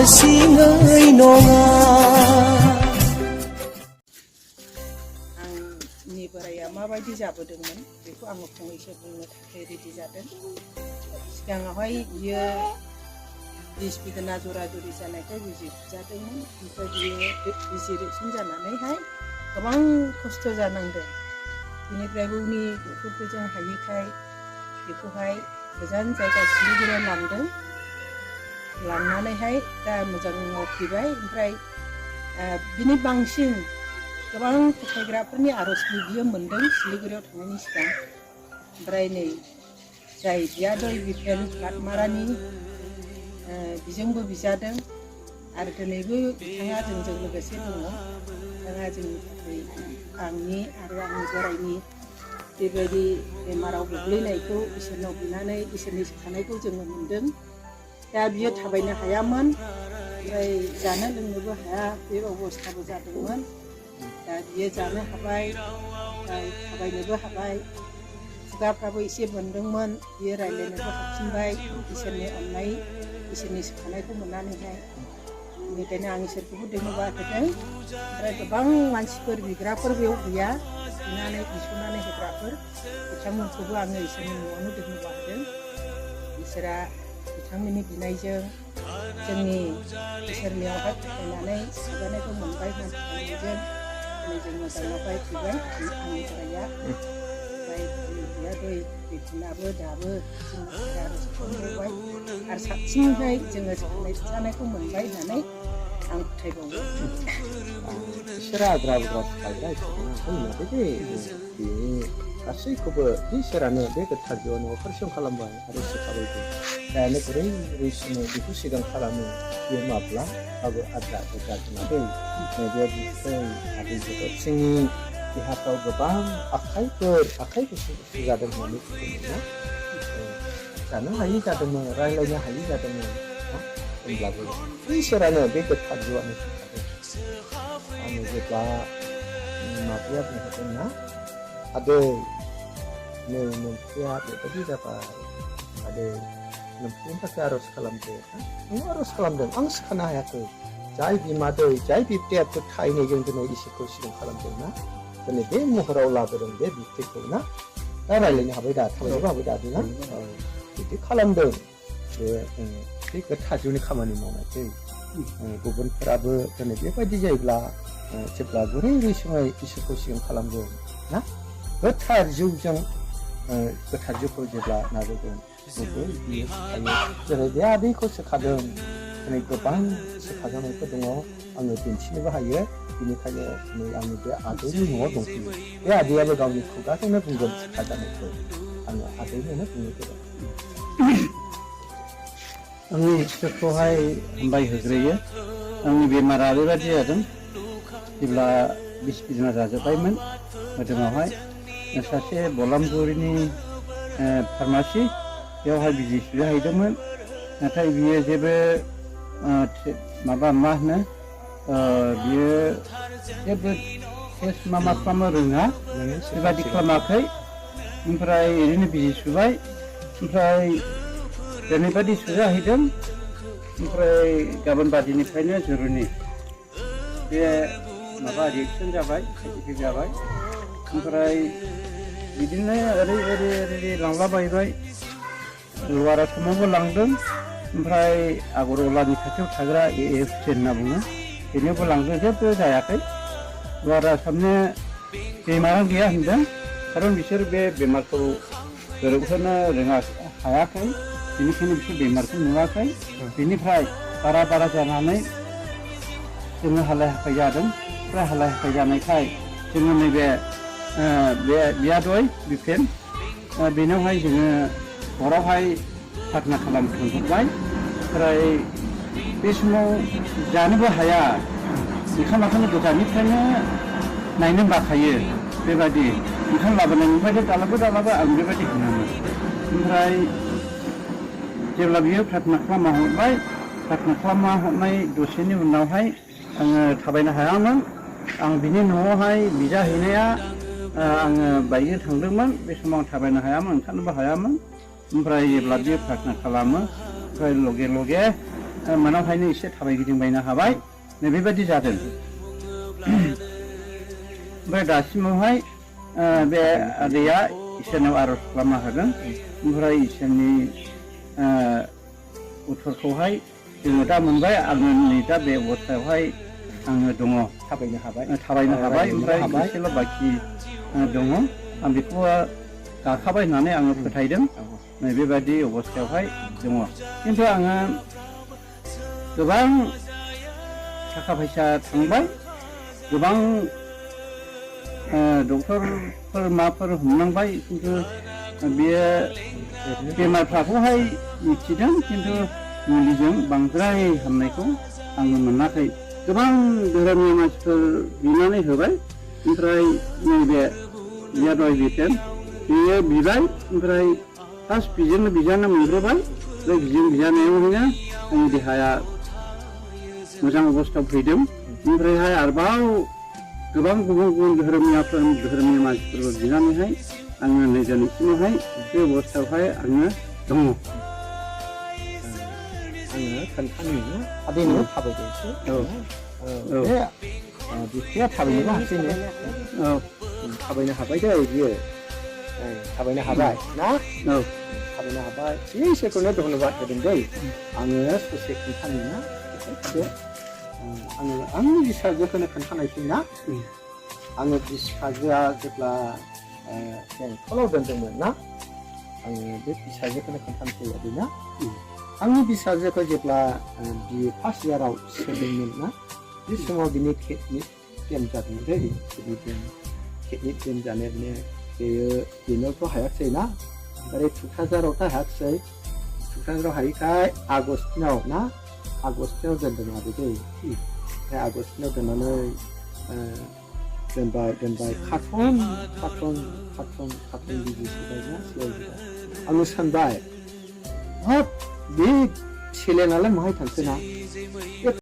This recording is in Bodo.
हारसिङै नङा आंनि बोराया माबायदि जाबोदोंमोन बेखौ आङो फंनैसो बुंनो थाखाय रेडि जादों। सिगाङावहाय बियो बिस बिगोना जरा जरि जानायखाय बिजि थुजादोंमोन। ओमफ्राय बियो बिजि रिएकसन जानानैहाय गोबां खस्थ' जानांदों। बेनिफ्राय उनि डक्टरफोरजों हायैखाय बेखौहाय गोजान जायगा सिलिगुरियाव लांदों। लांनानैहाय दा मोजाङाव फैबाय। ओमफ्राय बिनि बांसिन गोबां फोथायग्राफोरनि आर'जखौ बियो मोन्दों सिलिगुरियाव थांनायनि सिगां। ओमफ्राय नै जाय बियादै बिपेन काटमारानि बिजोंबो बिजादों आरो दिनैबो बिथाङा जोंजों लोगोसे दङ। बिथाङा जोंनि थाखाय आंनि आरो आंनि बोरायनि बेबायदि बेमाराव गोग्लैनायखौ इसोरनाव बिनानै इसोरनि सोखानायखौ जोङो मोन्दों। दा बियो थाबायनो हायामोन, ओमफ्राय जानो लोंनोबो हाया बे अबस्थाबो जादोंमोन। दा बियो जानो हाबाय, थाबायनोबो हाबाय, खुगाफ्राबो एसे बोन्दोंमोन, बियो रायज्लायनोबो हाफिनबाय इसोरनि अननाय इसोरनि सोखानायखौ मोननानैहाय। बेनिखायनो आं इसोरखौबो धन्यबाद होदों। ओमफ्राय गोबां मानसिफोर बिग्राफोर बेयाव गैया, बिस'नानै होग्राफोर बिथांमोनखौबो आङो इसोरनि न'आवनो धन्यबाद होदों। इसोरा बिथांमोननि बिनायजों जोंनि इसोरनियावहाय फोथायनानै नाजानायखौ मोनबाय होननायजों दिनै जों मोजाङावहाय फैबाय आंनि बोराया। ओमफ्राय बियादै बिफिनाबो दाबो जोंनि थाखाय आर'ज खालामबावबाय आरो साबसिनहाय जोङो जानायखौ मोनबाय होननानै आं फोथायबावो। इसोरा आद्रा बुद्रा सिखायग्रा इसोरना होननानै दे बे गासैखौबो इसोरानो बे गोथार जिउआव परिश्रम खालामबाय आरो सोखाबायबो। दानो बोरै रैसुनो बेखौ सिगां खालामो बे माब्लाबाबो आद्रा बुद्रा दोनाखै। नैबे बिफोर आदै जोंनि देहाफ्राव गोबां आखाइ गुसु जादों होननानै बुंदोंमोन। जानो हायि जादोंमोन, रायज्लायनो हायि जादोंमोन। होनब्लाबो इसोरानो बे गोथार जिउआनो सोखादों। आङो जेब्ला माबाया बुंहरदोंना आदै नै नोंथाङा बेबायदि जाबाय, आदै नोंथांनि थाखाय आर'ज खालामदो। आं आर'ज खालामदों, आं सिखानो हायाखै। जाय बिमादै जाय बिबथैया थाहैनायजों दिनै इसोरखौ सिगां खालामदोंना, दिनै बे महराव लाबोदों बे बिबथैखौ ना। दा रायज्लायनो हाबाय दा, थाबायनोबो हाबाय दा ना। बिदि खालामदों बे गोथार जिउनि खामानि मावनायखै। गुबुनफोराबो दिनै बेबायदि जायोब्ला जेब्ला बोरै रैसुमै इसोरखौ सिगां खालामगोन ना, गोथार जिउजों गोथार जिउखौ जेब्ला नाजागोन बियो सोखायो। जेरै बे आदैखौ सोखादों, दिनै गोबां सोखाजानायफोर दङ, आङो दिन्थिनोबो हायो। बेनिखायनो दिनै आंनि बे आदैनि न'आव दंफैयो। बे आदैयाबो गावनि खुगाजोंनो बुंगोन सोखाजानायखौ। आङो आदैनोनो बुंनो गोनां। आंनि इसोरखौहाय हामबाय होग्रोयो। आंनि बेमारा ओरैबायदि जादों, जेब्ला बिस बिदिना जाजोब्बायमोन मोदोमावहाय सासे बलामगुरिनि फार्मासि बेयावहाय बिजि सुजाहैदोंमोन। नाथाय बियो जेबो माबा मा होनो बियो जेबो टेस्ट मा खालामनो रोङा, बेबादि खालामाखै। ओमफ्राय ओरैनो बिजि सुबाय, ओमफ्राय दिनैबादि सुजाहैदों। ओमफ्राय गाबोन बादिनिफ्रायनो जुरुनि बे माबा रिएकसन जाबाय, पजिटिभ जाबाय। ओमफ्राय बिदिनो ओरै लांलाबायबाय। लवार आसामावबो लांदों, ओमफ्राय आगरवालानि खाथियाव थाग्रा AFC होनना बुङो, बेनियावबो लांदों, जेबो जायाखै। लवार आसामनो बेमारानो गैया होनदों, खारन बिसोर बे बेमारखौ गोरोबहोनो हायाखै। बेनिखायनो बिसोर बेमारखौ नुवाखै। बेनिफ्राय बारा जानानै जोङो हालाय हाफाय जादों। ओमफ्राय हालाय हाफाय जानायखाय जोङो नैबे बे बियादै बिपेन बेनावहाय जोङो हरावहाय प्रार्थना खालामनो थांबाय। ओमफ्राय बे समाव जानोबो हाया, ओंखाम गोजाननिफ्रायनो नायनो बाखायो। बेबायदि ओंखाम लाबोनायनिफ्रायनो दालाबो आं बेबायदि होनामोन। ओमफ्राय जेब्ला बियो प्रार्थना खालामना हरबाय, प्रार्थना खालामना हरनाय दसेनि उनावहाय आङो थाबायनो हायामोन। आं बिनि न'आवहाय बिजाहैनाया आङो बाइकजों थांदोंमोन। बे समाव आं थाबायनो हायामोन, ओंखारनोबो हायामोन। ओमफ्राय जेब्ला बियो प्रार्थना खालामो, ओमफ्राय लगे मोनावहायनो एसे थाबायगिदिंबायनो हाबाय बेबायदि जादों। ओमफ्राय दासिमावहाय बे आदैया इसोरनाव आर'ज खालामनो हागोन। ओमफ्राय इसोरनि उत्तरखौहाय जोङो दा मोनबाय। आङो नै दा बे अबस्थायावहाय आङो दङ, थाबायनो हाबाय ओमफ्राय एसेल' बाखि दङ। आं बेखौ गाखाबाय होननानै आङो फोथायदों। बेबायदि अबस्थायावहाय दङ। खिन्थु आङो गोबां थाखा फैसा थांबाय, गोबां डक्टरफोर माफोर हमनांबाय, खिन्थु बेयो बेमारफ्राखौहाय मिथिदों, खिन्थु मुलिजों बांद्राय हामनायखौ आङो मोनाखै। गोबां धोरोमनि मानसिफोर बिनानै होबाय। ओमफ्राय नैबे दहाय बिथोन बेयो बिबाय, ओमफ्राय फार्स्ट बिजानो मोनग्रोबाय। बे बिजानायावहायनो आंनि देहाया मोजां अबस्थायाव फैदों। ओमफ्रायहाय आरोबाव गोबां गुबुन गुबुन धोरोमनि मानसिफोरबो बिनानैहाय आङो नै दिनैसिमावहाय बे अबस्थायावहाय आङो दङ। आङो खोन्थानो आदैनो थाबायदोंसो। बे बिफाया थाबायनोबो हासैनो। थाबायनो हाबाय दे बियो, थाबायनो हाबाय ना? थाबायनो हाबाय। इसोरखौनो धन्यबाद होदों दै। आङो ससे खोन्थानो ना, आङो आंनि फिसाजोखौनो खोन्थानायसै ना। आङो फिसाजोआ जेब्ला बेंटलाव दोनदोंमोन ना, आङो बे फिसाजोखौनो खोन्थानोसै आदै ना। आंनि फिसाजोखौ जेब्ला बिए फार्स्ट इयाराव सोदोंमोन ना, बे समाव बिनि किडनि बेराम जादोंमोन दै। किडनि बेराम जानायावनो बेनोथ' हायाखिसै ना। ओमफ्राय थुक्राझारावथ' हायाखिसै। थुक्राझाराव हायिखाय आगस्टिनाव ना, आगस्टिनाव दोनदों आरो दै। ओमफ्राय आगस्टिनाव दोननानै दोनबाय कार्टन बिजि सोबायना सोलायजोब्बाय। आङो सानबाय हाब बे सेलेनालाय माहाय थांखो ना।